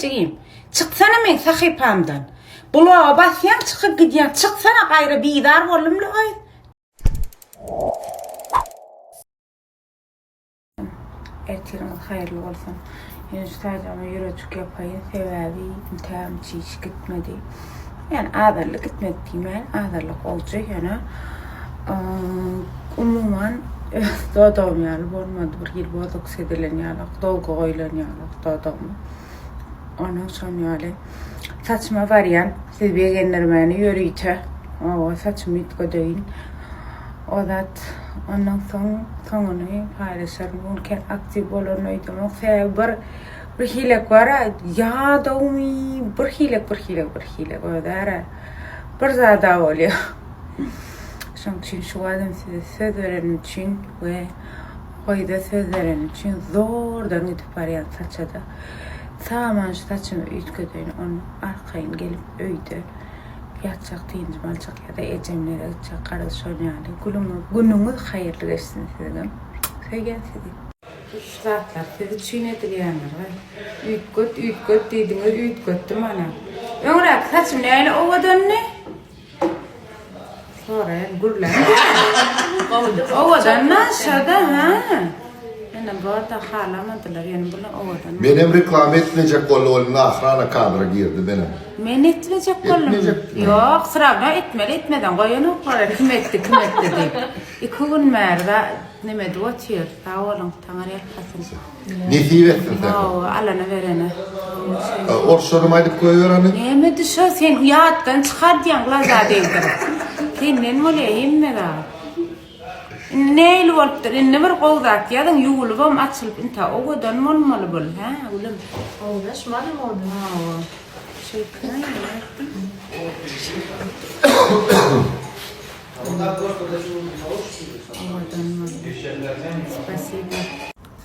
Jigim, çyksana meň sahypamdan. Bloga basýaň çykyp gidýäň çyksana gaýra bizar boldum la oý. Ertiriňiz haýyrly bolsun. Ýöne şu taýdama ýürejik ýapaýyn sebäbi intägim çiş gitmedi. Ýani azarly gitmedi diýmän azarly gowja ýöne umuman öz dodagym ýaly bolmady bir hili botoks edilen ýaly dolgy goýlan ýaly dodagyma. Ondan şon ýaly saçyma barýan sizi begendirmäni ýörite oba saçymy üýtgedeýin. O zat ondan soň soňuny paýlaşaryn. Bu gün kän aktiw bolaryn öýdemok. Sebäbi bir bir hilek bar-a ýadawmy bir hilek bir hilek bir hilek özara bir zada bolýar. Şoň üçin şu wagtam size söz berenim üçin we Gyza söz bereni üçin zordan gidip barýan saçada. Saman şu saçymy üýtgedeýin onda arkaýyn gelip öýde ýatjak dynjymy aljak ýa-da ejemlere gitjek garaz şol ýaly gülüňiz günüňiz haýyrly geçsin siziňem söýýän sizi. Şu zatlar siz üçin edilýändir we üýtget üýtget diýdiňiz üýtgetdim ana. Öňräki saçym nähili owadandy. Soraýan gürläp. Owadan şada ha. Ýöne bu arada halamadylar. Ýöne buny owadan. Menem reklama etmejek boldy ol indi ahrana kadra girdi menem. Men etmejek boldum. Ýok, srawno etmeli etmeden goýanoklar kim etdi kim etdi diýip. Iki gün bäri neme edip otyr. Sag boluň Taňry ýalkasyn. Nesip etsin sen. Hawa, alana berene. Orsçadam aýdyp goýber hany. Nämedi şo sen ýatdan çykardýaň glaza degdirip. Senden bolýa hemme zat. Indi nähili bolupdyr? Indi bir gowy zat ýazyň ýuwulybam açylyp intä owadan bolmaly bul, hä gülüm. Owadan şumadam owadan. Hawa. Şeýtme nätdiň?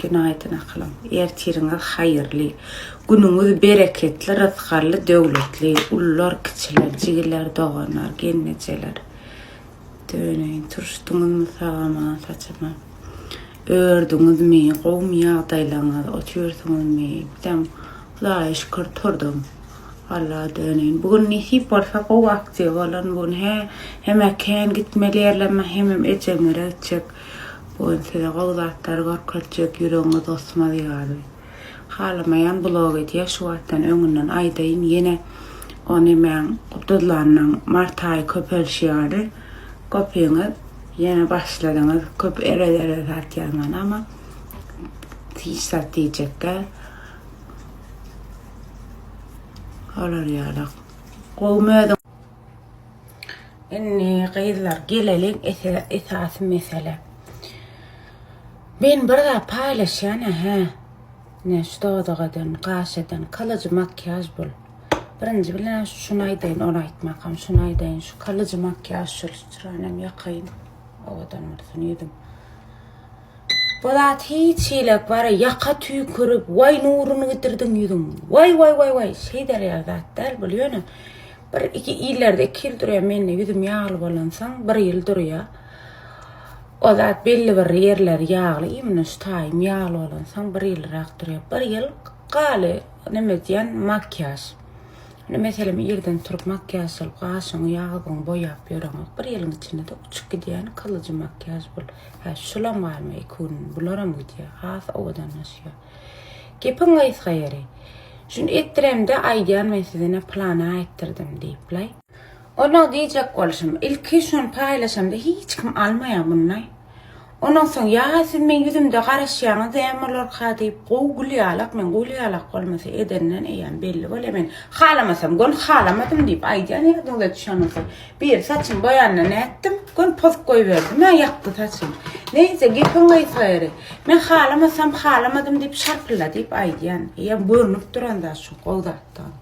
Günaýdyn akylym. Ertiriňiz haýyrly. Günüňiz bereketli, rysgally, döwletli. Ulular, kiçiler, jigiler, doganlar, gelnejeler. Döneýin, turşduňyzmy sag-aman saçama. Ördüňizmi, gowumy ýagdaýlaryňyz, otyrsyňyzmy? Bizem Hudaýa şükür turdum. Alla döneýin. Bu gün nesip bolsa gowy aktiw bolan bu gün he hemä kän gitmeli ýerlerime hemem ejemlere gitjek. Bu gün size gowy zatlary görkezjek ýüregiňiz gysmaz ýaly. Halamaýan blog edýä şu wagtdan öňünden aýdaýyn ýene o nemäň guduzlanyň mart aýy köpelişi ýaly köpüňiz ýene başladyňyz köp erez erez zat ýazmana ama hiç zat diýjek däl. Olar ýalak. Gowumy özüň? Indi gyzlar geleliň esasy meselä. Men bir zat paýlaşýan hä. Ine şu dodak eden, gaş eden, kalyjy makiýaž bul. Birinji bilen şuny aýdaýyn, ony aýtmakam şuny aýdaýyn. Şu kalyjy makiýaž şul çyranam ýakaýyn. Owadan bolsun ýüzüm. Bu zat hiç hili bara ýaka tüýkürip, waý nuruny gidirdiň ýüzüň, waý waý waý waý şeýder ýaly zat däl bul ýöne bir iki illerde iki ýyl durýar mende ýüzüm ýagly bolansoň bir ýyl durýar. O zat belli bir ýerleri ýagly imенно şu taýym ýagly bolansoň bir ýylrak durýar. Bir ýyl galy neme diýen makiýaž. Indi meselem irden turup makiýaž alyp gaşyňy ýagyňy boýap ýöreňok bir ýylyň içinde-de uçup gidýän gylyjy makiýaž bul. Hä şulam galmaý iki gün bularam gidýär has owadanlaşýar. Gepiň gysga ýeri. Şuny etdiremde aýdýan men size ne plana etdirdim diýiplaý. Onnoň diýjek bolşum ilki şuny paýlaşamda hiç kim almaýar muny. Ondan soň ýa siz meň ýüzümde garaşýaňyz dämi bolarka diýip gowy gül ýalak men gül ýalak bolmasa edenden eýýäm belli bolýar men halamasam göni halamadym diýip aýdýan ýadyňyza düşen bolsa biri saçymy boýanda nätdim göni pozup goýberdim ýa ýakdy saçymy neýse gepiň gysga ýeri men halamasam halamadym diýip şarpylla diýip aýdýan eýýäm görnüp duran zat şu gowy zatdygyny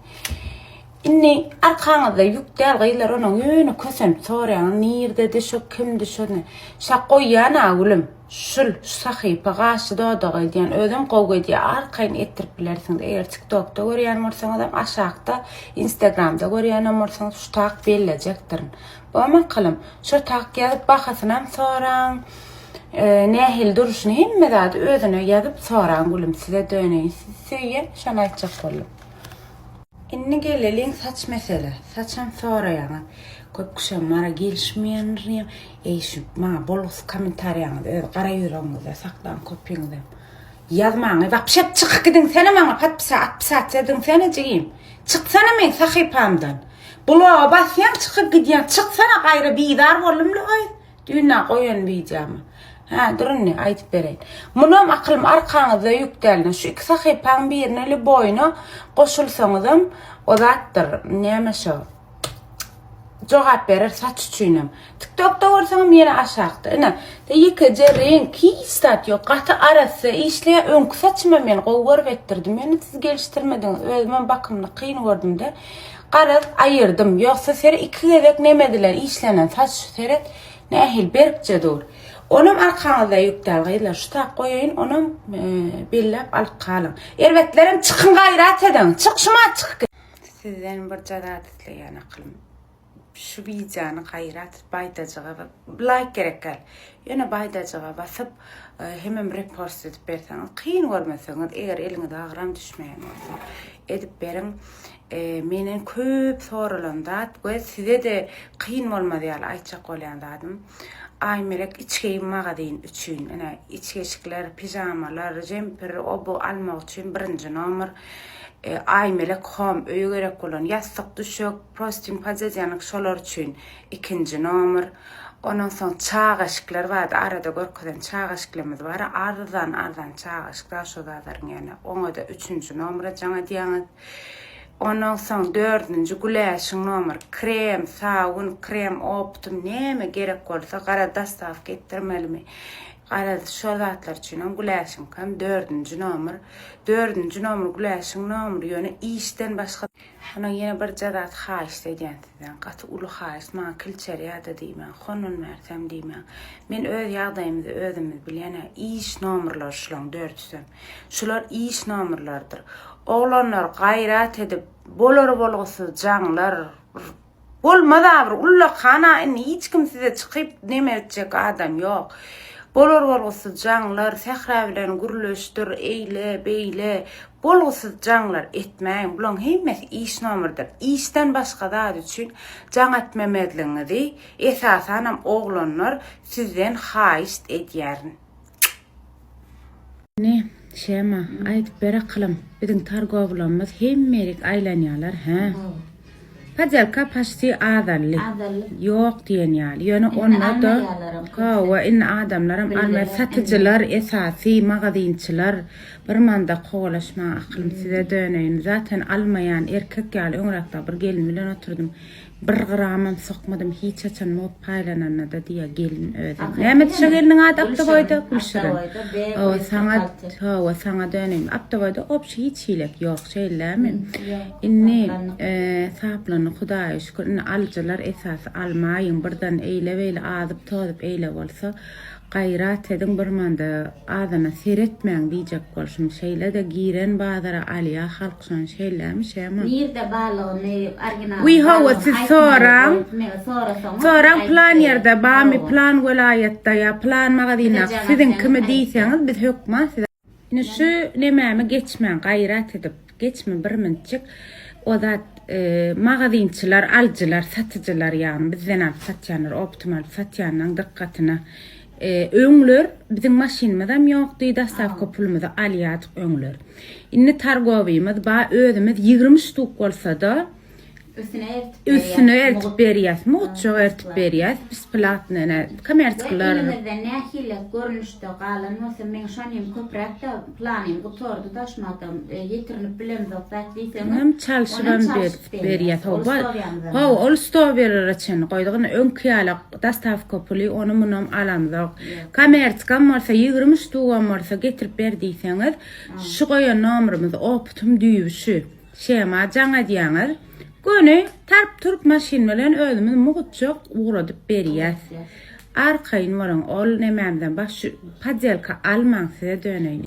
Indi arkaňyzda ýük däl gyzlar onuň ýöne kösenip soraýaňyz nirdedi şo kimdi şo ne şa goýýan-a gülüm şul şu sahypa gaşy dodak edýän özem gowy edýä arkaýyn etdirip bilersiňiz eger tiktokda görýän bolsaňyzam aşakda instagramda görýänem bolsaňyz şu tak bellejekdirin bom akylym şo tak ýazyp bahasynam soraň nähili duruşyny hemme zady özüne ýazyp soraň gülüm size döneýin sizi söýýän şony aýtjak boldum. Indi geleliň saç meselä. Saçam soraýaňyz. Köp kişem bara gelişmeýändir diýýän. Eý şu maňa bolgusyz kommentariýaňyzy öz gara ýüregiňizde saklaň köpüňizem. Ýazmaňy wapşe çykyp gidiňsene maňa podpisa atpisasiýa ediňsene jigim. Çyksana meň sahypamdan. Bloga basýaň çykyp gidýäň çyksana gaýra bizar boldum la oý. Düýn-ä goýan wideomy. Hä, dur indi, aýdyp bereýin. Munam akylym arkaňyzda ýük dälini. Şu iki sahypaň birine lýuboýyna goşulsaňyzam o zatdyr. Näme şo? Jogap berer saç üçinem. TikTokda görseňem ýene aşakda. Ine, ýekeje reňk, hiç zat ýok. Gaty arassa işleýär. Öňki saçymam men gowy görüp etdirdim. Ýöne siz gelişdirmediňiz. Özümem bakymyny kyn gördüm-de. Garaz, aýyrdym. Ýogsa seri iki gezek neme edilen, işlenen saç şu seret, nähili berkje dur. Onam arkaňyzda ýük däl gyzlar, şu tak goýaýyn, onam belläp alyp galyň. Erbetlerem çykyň gaýrat ediň. Çyk şumat çykyp git. Sizden birje zat isleýän akylym. Şu wideony gaýrat edip baýdajyga laýk gerek däl. Ýöne baýdajyga basyp hemem repost edip berseňiz kyn görmeseňiz eger eliňize agram düşmeýän bolsa edip beriň. Menden köp soralan zat we size-de kyn bolmaz ýaly aýtjak bolýan zadym. Aýmelek iç geýim magazin üçin, ine, içki eşikler, pižamalar, jempir, o-bu almak üçin birinji nomer. Aýmelek home öýe gerek bolan ýassyk, düşek, prostin, pododýanik şolar üçin ikinji nomer. Ondan soň çaga eşikler bardy, arada görkezen çaga eşiklerimiz bar, arzan arzan çaga eşikler şo zatlaryň ýany. Oňa-da üçünji nomere jaň edýäňiz. Ondan soň dördünji Güläşiň nomer, krem, sabun, krem, optum näme gerek bolsa gara dostawka etdirmelimi? Garaz şol zatlar üçinem Güläşiňkem dördünji nomer. Dördünji nomer Güläşiň nomeri ýöne işden başga. Ondan ýene birje zat haýyşt edýän sizden. Gaty uly haýyşt maňa kilçerýada diýmäň, hondan bärsem diýmäň. Men öz ýagdaýymyzy özümiz bilýän-ä iş nomerleri şulaň dördüsem. Şular iş nomerleridir. Oglanlar gaýrat edip bolar-bolgusyz jaňlar bolmaz-a bir ullakan-a indi hiç kim size çykyp neme etjek adam ýok. Bolar-bolgusyz jaňlar, Sähra bilen gürleşdir, eýle, beýle, bolgusyz jaňlar etmäýiň. Bulaň hemmesi iş nomerdir. Işden başga zat üçin jaň etmemezligiňizi, esasanam oglanlar sizden haýyşt edýärin. Ine, Şema, aýdyp ber akylym, biziň targowlamyz hemmerik aýlanýarlar, hä? Podelka paçti azaldy. Azaldy. Ýok diýen ýaly. Ýöne Indi onda-da almaýarlaram köpüsi. Hawa, indi adamlaram almaýar. Bilýärler, Satyjylar esasy, magazinçiler bir manda kowalaşmaň akylym size döneýin. Zaten almaýan erkek ýaly öňräkde bir gelin bilen oturdym. Bir gramam sokmadym hiç haçan mugt paýlananda-da diýýär gelin özem. Näme şo gelniň ady Aptaboýda? Gülşirin. Hawa saňa hawa saňa döneýin. Aptaboýda obşi hiç hilek ýok şeýlelämi? Indi saplandy Hudaýa şükür. Indi alyjylar esasy almaýyň birden eýle-beýle azyp-tozup eýle bolsa. Gaýrat ediň bir manda azyna seretmäň diýjek bolşum şeýle-de giren bazara alýa halk şony şeýlemi şema. Nirde barlygyny originalyny Wiý hawa siz soraň sorasaňyz soraň plan ýerde bamy plan welaýatda ýa plan magazyndaky siziňkimi diýseňiz biz hökman size Ine şu nemämi geçmäň gaýrat edip geçme bir mintjik o zat magazinçiler alyjylar satyjylar ýagny bizden alyp satýanlar optum alyp satýanlaň dykgatyna öňler biziň maşynymyzam ýokdy dostawka pulumyzy alýadyk öňler indi targowymyz ba özümiz 20 ştuk bolsada Üstüne eltip berýäs. Üstüne eltip berýäs. Mugtjak eltip berýäs. Besplatno ene kommerskiler. We eliňizde nähili görnüşde galan bolsa meň şonym köpräk-de planym gutardy da şumadam ýetirinip bilemzok zat diýseňiz Onam çalşybam berýäs. Hawa hawa ol stoberlere çenli goýduk. Indi öňki ýaly dostawka puly ony munam alamzok. Kommerskam bolsa 20 ştugam bolsa getirip ber diýseňiz şu goýan nomerimiz optum düýbi şu. Şema jaň edýäňiz. Göni tarp-turp maşyn bilen özümiz mugtjak ugradyp berýäs. Arkaýyn boluň, ol nemämizden baş şu poddelka almaň size döneýin.